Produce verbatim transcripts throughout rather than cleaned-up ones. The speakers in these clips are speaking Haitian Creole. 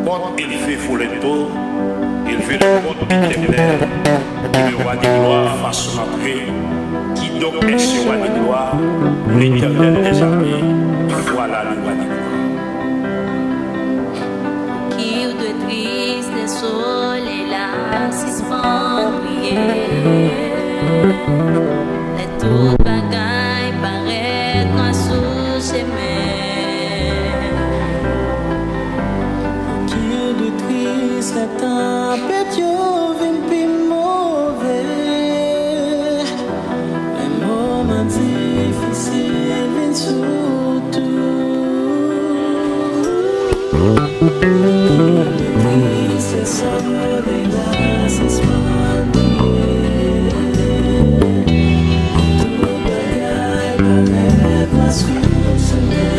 Porte élevée, Folletto, élevez les portes, Éternel, et le roi de gloire fasse son entrée. Qui donc est ce roi de gloire ? L'Éternel des armées, voilà le roi de gloire. Ki w dwe tris, lè solèy la sispann briye, lè tout bagay parèt nwa sou chemen. Ki w dwe tris, lè tanpèt yo vin pi move. Lè moman difisil vin sou tou. Lè solèy la sispann briye. Tout bagay parèt nwa sou solèy.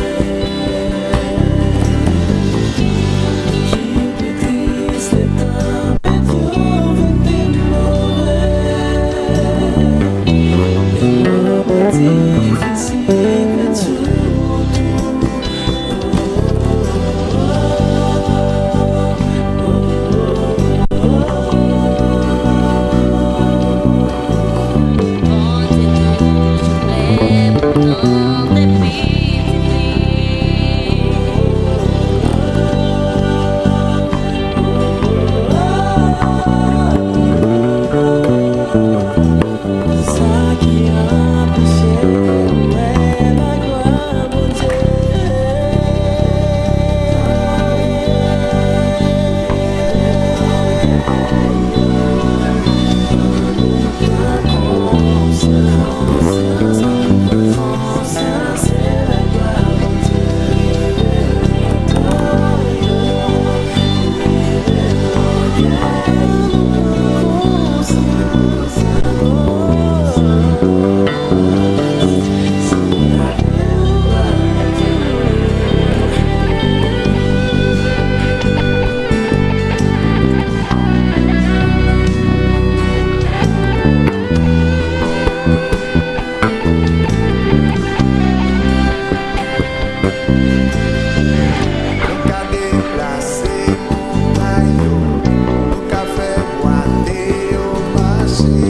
Nou ka deplase montay yo, nou ka fè bwate yo mache.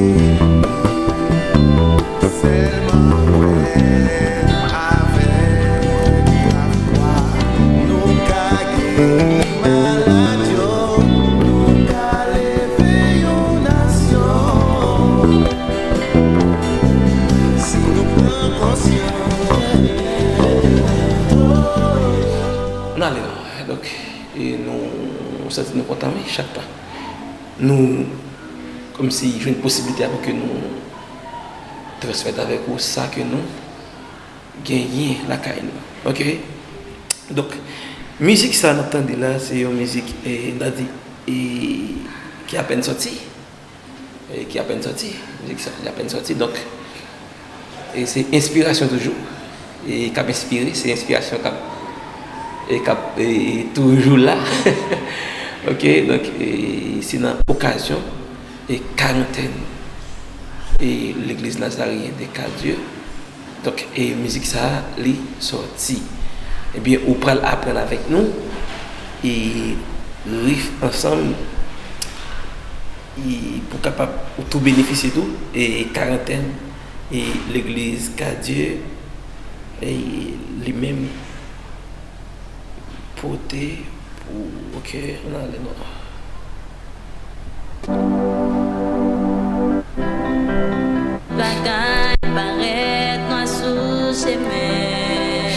Sèlman kwè avèk lafwa, nou ka geri malad yo, nou ka leve yon nasyon. Si nou pran konsyans. N ale non. Donk, e nou santi nou kontan, wi, chak tan nou kòmsi jwenn posiblite a pou ke nou transmèt avèk ou sa ke nou genyen lakay nou. Oke? Donk, mizik sa n ap tande la, se yon mizik, e, n ta di, e, ki apèn sòti. E, ki apèn sòti. Mizik sa, li apèn sòti. Donk, e se enspirasyon toujou. E k ap enspire, se enspirasyon k ap, e k ap, e, toujou la. Oke, donk, e, se nan okazyon, e, karantèn, e, legliz Nazaryen de Ka Dye. Donk, e mizik sa a, li sòti. Ebyen, ou pral aprann avèk nou, e riv ansanm, e pou kapab ou tou benefisye tou, e karantèn, e legliz Ka Dye, e li menm pote pou, oke, ann ale non. Bagay parèt nwa sou chemen.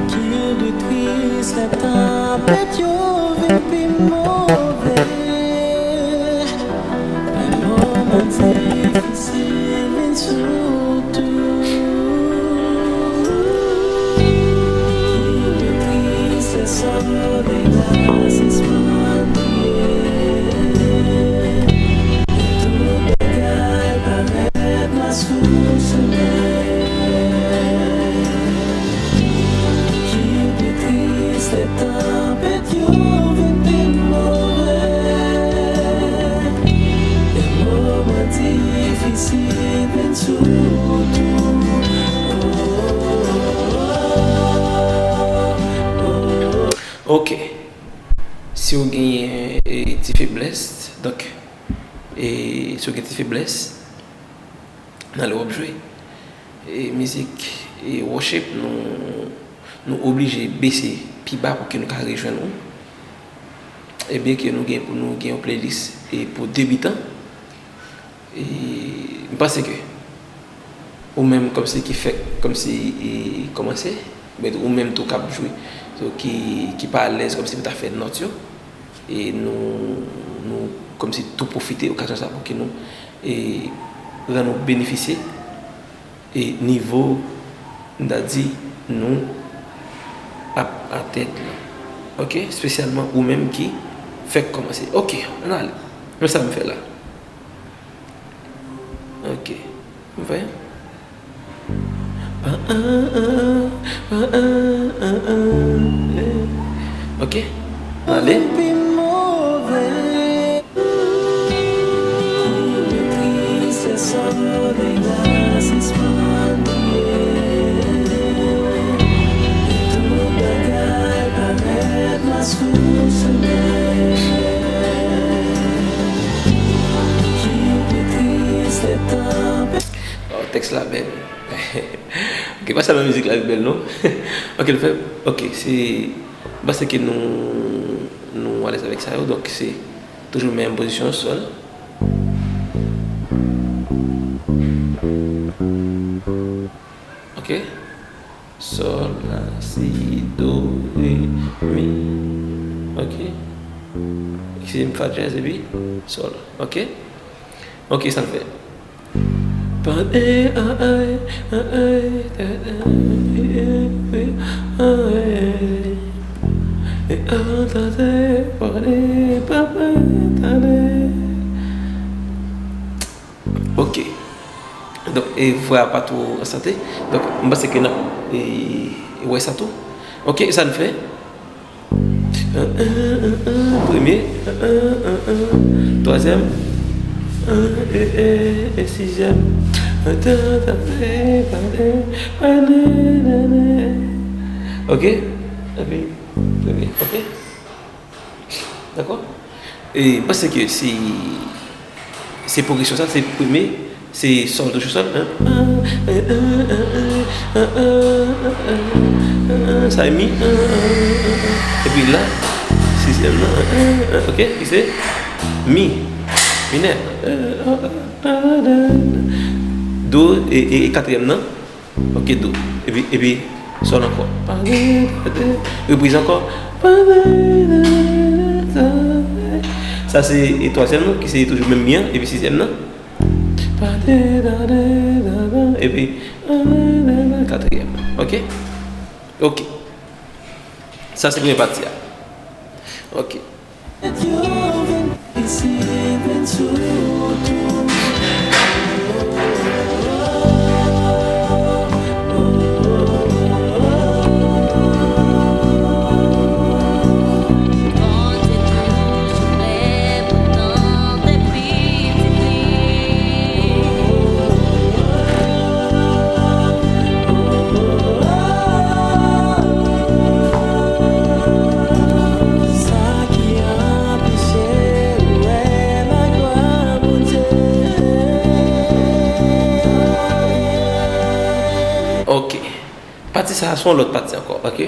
Ki dwe tris, lè tanpèt yo vin pi move. Lè moman difisil vin sou tou. Ki dwe tris, lè solèy la sispann briye. Tout bagay parèt nwa sou solèy. Ki dwe tris, lè tanpèt yo vin pi move. Lè moman difisil vin sou tou. Ok. Si w genyen, e, ti feblès, donk, e, si w gen ti feblès, nan lè w ap jwe, e, mizik, e, worship, nou, nou oblije bese pi ba pou ke nou ka rejwenn ou. E byen ke nou gen, nou gen yon playlist, e, pou debitan, e, m panse ke ou menm kòmsi ki fèk kòmsi, e, kòmanse, oubyen ou menm tou k ap jwe, so, ki, ki pa alèz kòmsi pou ta fè nòt yo, e nou, nou kòmsi tou pwofite okazyon sa pou ke nou, e, rann ou benefisye, e nivo, m ta di, nou ap atenn la. Ok? Espesyalman ou menm ki fèk kòmanse. Ok, ann ale. Men sa m fè la. Ok. M fè. Ok. Ale. Oh, tèks la bèl. Ok, pa sèlman mizik la ki bèl, non. Ok, l fè, ok, se, m panse ke nou, nou alèz avèk sa yo, donk se toujou menm pozisyon, sòl. Ok. Sòl, la, si, do, re, mi. Ok. Si m fa dyaz epi sòl. Ok. Ok, sa n fè. Pa de a ay, a ay, ta da, e, e, e, ay. E a ta de, pa de, pa, pa, ta de. Ok. Donk, e, vwa a pa twò an sante. Donk, m panse ke n ap, e, wè sa tou. Ok, sa n fè. Premye, twazyèm, e, e, e sizyèm. Ok? Epi, premye, ok? Dakò? E, m panse ke se, se pwogresyon sa, se premye, se sòl, toujou sòl. Sa e mi. Epi la, sizyèm nan, ok, ki se mi minè. Do, e, e, e katriyèm nan. Ok, do. Epi, epi, sòl ankò. Repriz ankò. Sa se, e, twazyèm nan, ki se toujou menm mi an, epi sizyèm nan. Epi, katriyèm. Ok? Ok. Sa se premye pati a. Ok. Ok. Pati sa a se yon lòt pati ankò, ok?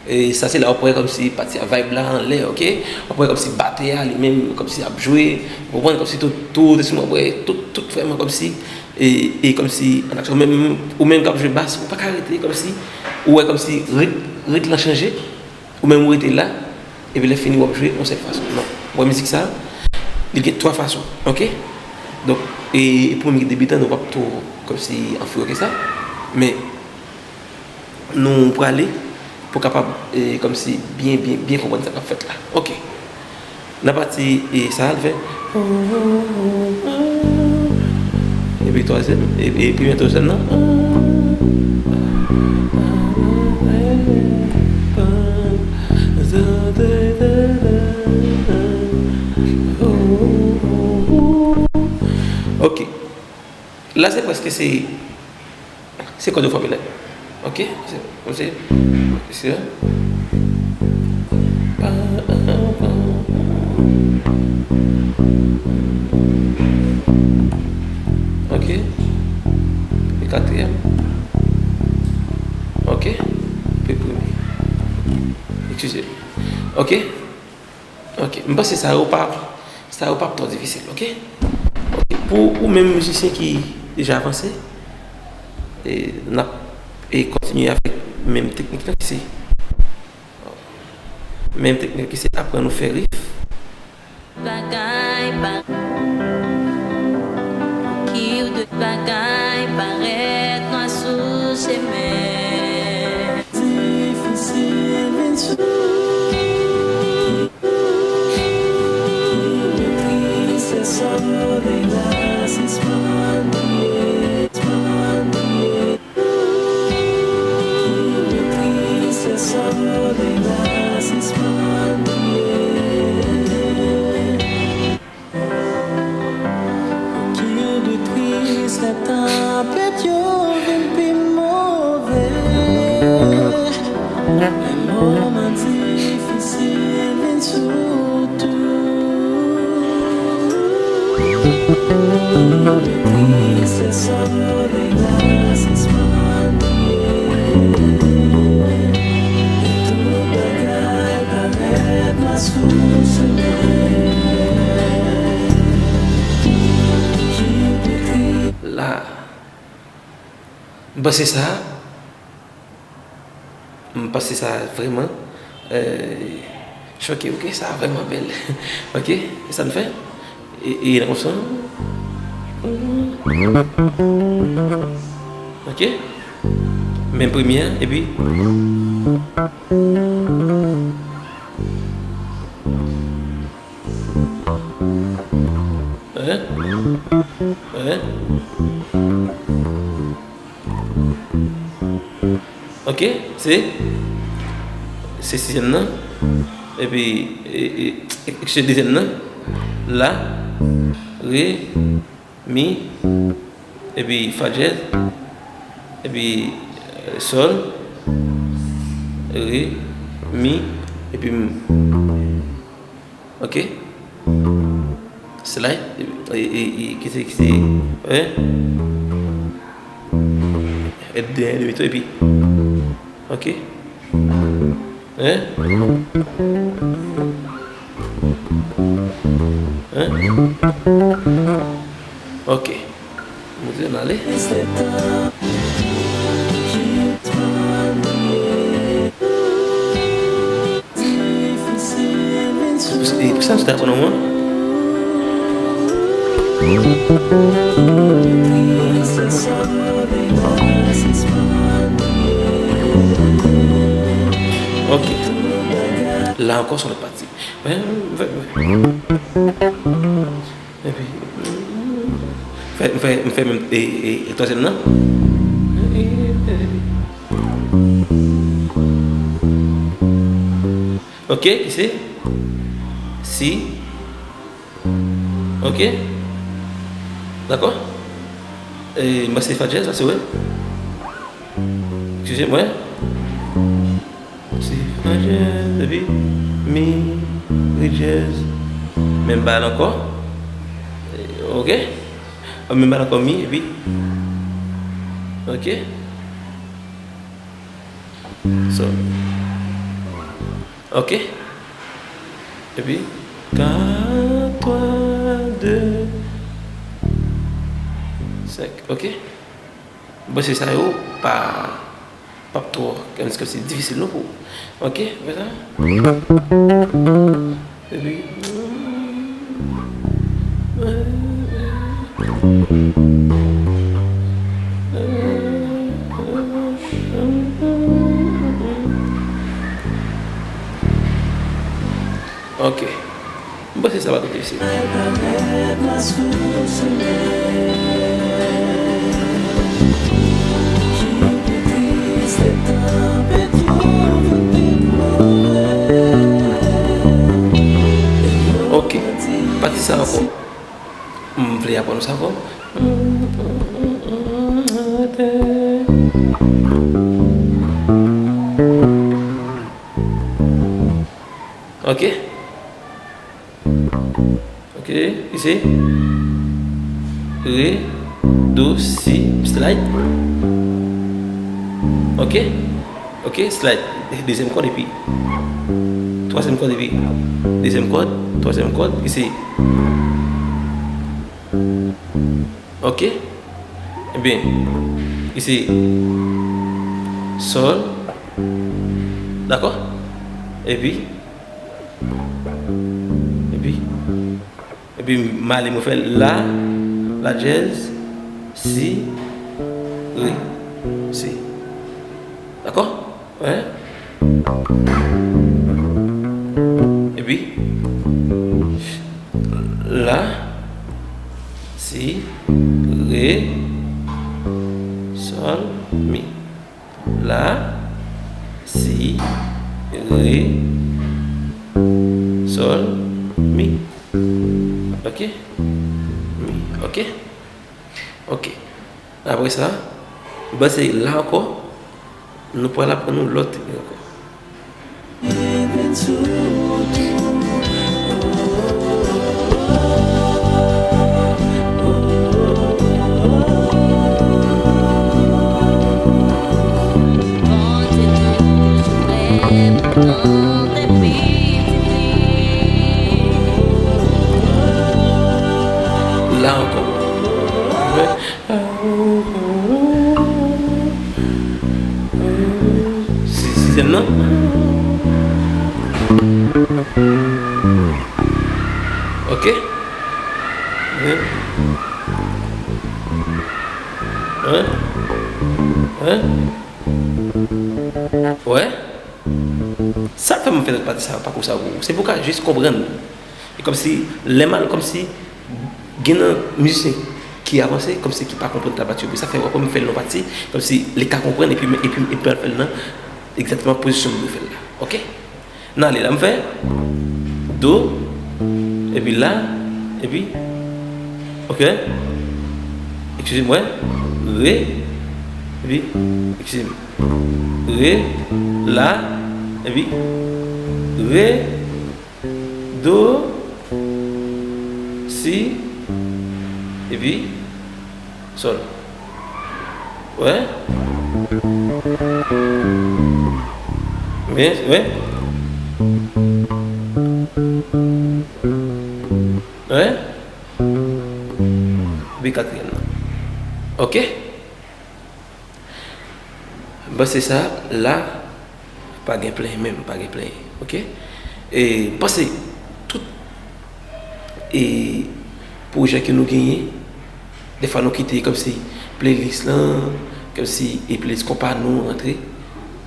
E sa se la w ap wè kòmsi pati a, vibe la anlè, ok? W ap wè kòmsi batè a li menm kòmsi ap jwe, w konprann, kòmsi tout, tout enstriman, w ap wè tout, tout vrèman kòmsi, e, e kòmsi an aksyon. Menm, ou menm k ap jwe bas, ou pa ka rete kòmsi, ou wè kòmsi rit, rit lan chanje, ou menm ou rete la, epi lè fini w ap jwe yon sèl fason. Non. W wè mizik sa, li gen twa fason, ok? Donk, e, e pou moun ki debitan, nou p ap twò kòmsi an fou ke sa, men nou prale pou kapab, e, kòmsi byen, byen, byen konprann sa k ap fèt la. Ok. Nan pati, e, sa a, l fè. Epi twazyèm, e, e, premyè twazyèm nan. Ok. La, se prèske se, se kòd yo fòme nèt. Ok? Se, se, se, Ok. E katriyèm. Ok. Epi premye. Eskize m. Ok. Ok. M panse sa yo pa, sa yo p ap twò difisil, ok? Ok. Pou ou menm mizisyen ki deja avanse, e, n ap, e, kontinye avèk menm teknik la ki se, menm teknik la ki se aprann ou fè riff. Bagay pa, pou ki ou de bagay parèt nwa sou chemen. Difisil vin sou. Tristès solèy la sispann briye, sispann briye. Tristès solèy la sispann briye. Ki de tris, lè tanpèt yo vin pi move. Lè moman difisil vin sou tou. Tristès solèy la sispann briye. Tout bagay parèt nwa sou chemen. La. M panse sa, m panse sa vrèman, euh, choke, ok, sa vrèman bèl. Ok, sa n fè. E, e nan konsa. Ok. Men premye, epi. Hein? Hein? Ok, se, se sizyèm nan. Epi, e, e, e, se dezyèm nan. La, re, mi, epi fa dyèz, epi, euh, sòl, re, mi, epi m. Ok. Slide. E, e, e, ki se, ki se, hein? E de, de, epi. Ok. Hein? Hein? Ok. Moutre n ale. E pou sa m te aprann ou an. Ok. La ankò, se yon lòt pati. Epi, m fè, m fè, m fè menm, e, e, e twazyèm nan. Ok, ki se? Si. Ok. Dakò? E, m panse fa dyèz la, se vre. Eskize mwen. Si fa dyèz, epi mi, re dyèz. Menm bagay la ankò. Ok. Menm bagay la ankò, mi, epi. Ok. So. Ok. Epi, kat, twa, de, senk. Ok. Bon, se sa yo, pa, p ap twò, kòmsi, kòmsi difisil non pou, ok, fè sa. Epi, ok. M panse sa pa twò difisil. Ok. Pati sa ankò. M vle aprann sa ankò. Ok. Ok, isi. Re, do, si, slide. Ok, ok, slide. Dezyèm kòd epi twazyèm kòd epi dezyèm kòd, twazyèm kòd, isi. Ok. Ebyen, isi. Sòl. Dakò? Epi, epi, epi m ale, mwen fè la, la dyèz, si, re, si. Dakò? Wè. Epi, la, si, re, sòl, mi. La, si, re, sòl, mi. Ok? Mi. Ok? Ok. Apre sa, m panse la ankò, nou pral aprann yon lòt teknik ankò. La ankò. Si, sizyèm nan. Ok. Wi. Wi. Wi. Wè. Sa k fè m fè lòt pati sa, pakou sa pou ou. Se pou w ka jis konprann. E kòmsi, lè m al, kòmsi, gen nan mizisyen ki avanse, kòmsi ki pa konprann tablatir yo. Sa fè w ap fè l nan pati, kòmsi li ka konprann, epi, epi, epi al fè l nan egzakteman pozisyon m dwe fè l la. Ok? N ale la, m fè do, epi la, epi, ok? Eskize m, wè. Re, epi, eskize m. Re, la, epi, re, do, si, epi, sòl. Wè? Wè? Wè? Wè? Epi katriyèm nan. Ok? M panse sa la, pa gen plenyen menm, pa gen plenyen, ok? E m panse tout, e, pwojè ke nou genyen, defwa nou kite kòmsi playlist lan, kòmsi e playlist konpa nou rantre,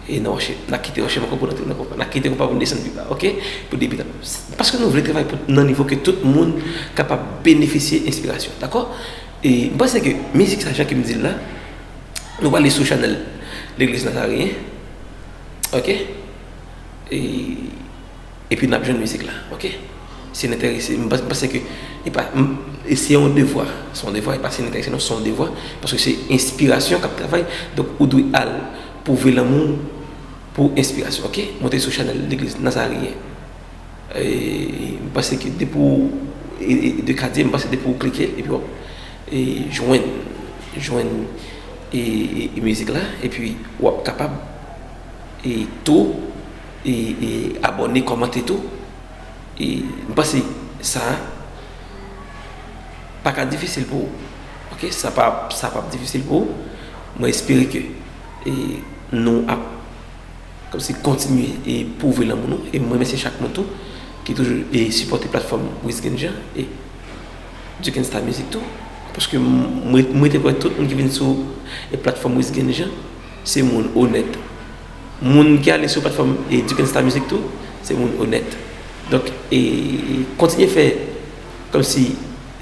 e nan Roche, n a kite Roche ankò pou n antre nan konpa, n a kite konpa pou n desann pi ba, ok? Pou debitan. Paske nou vle travay pou, nan nivo ke tout moun kapab benefisye enspirasyon, dakò? E m panse ke mizik sa, jan ke m di l la, nou prale sou chanèl Legliz Nazareyen. Ok? E, epi n ap jwenn mizik la. Ok? Si n enterese, m pa, m panse ke e pa, m, e se yon devwa. Se yon devwa, e pa si n enterese, non, se yon devwa. Paske se enspirasyon k ap travay. Donk, ou dwe al pwouve lanmou pou enspirasyon. Ok? Monte sou chanèl Legliz Nazareyen. E, m panse ke depi w, e, e, de Kadye, m panse depi w klike l, epi w ap, e, jwenn, jwenn, e, e, e mizik la, epi w ap kapab, e, tou, e, e, abòne, kòmante tou. E, m panse sa pa ka difisil pou ou. Ok, sa pa, sa p ap difisil pou ou. Mwen espere ke, e, nou ap kòmsi kontinye e pwouve lanmou nou. E mwen remèsye chak moun tou ki toujou e sipòte platfòm Wisgen Jean e Duken Star Music tou. Paske m, mwen, mwen te kwè tout moun ki vin sou e platfòm Wisgen Jean se moun onèt. Moun ki ale sou platfòm e Duken Star Music tou, se moun onèt. Donk, e kontinye fè kòmsi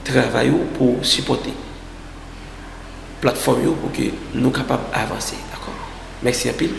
travay ou pou sipòte platfòm yo pou ke nou kapab avanse, dakò? Mèsi anpil.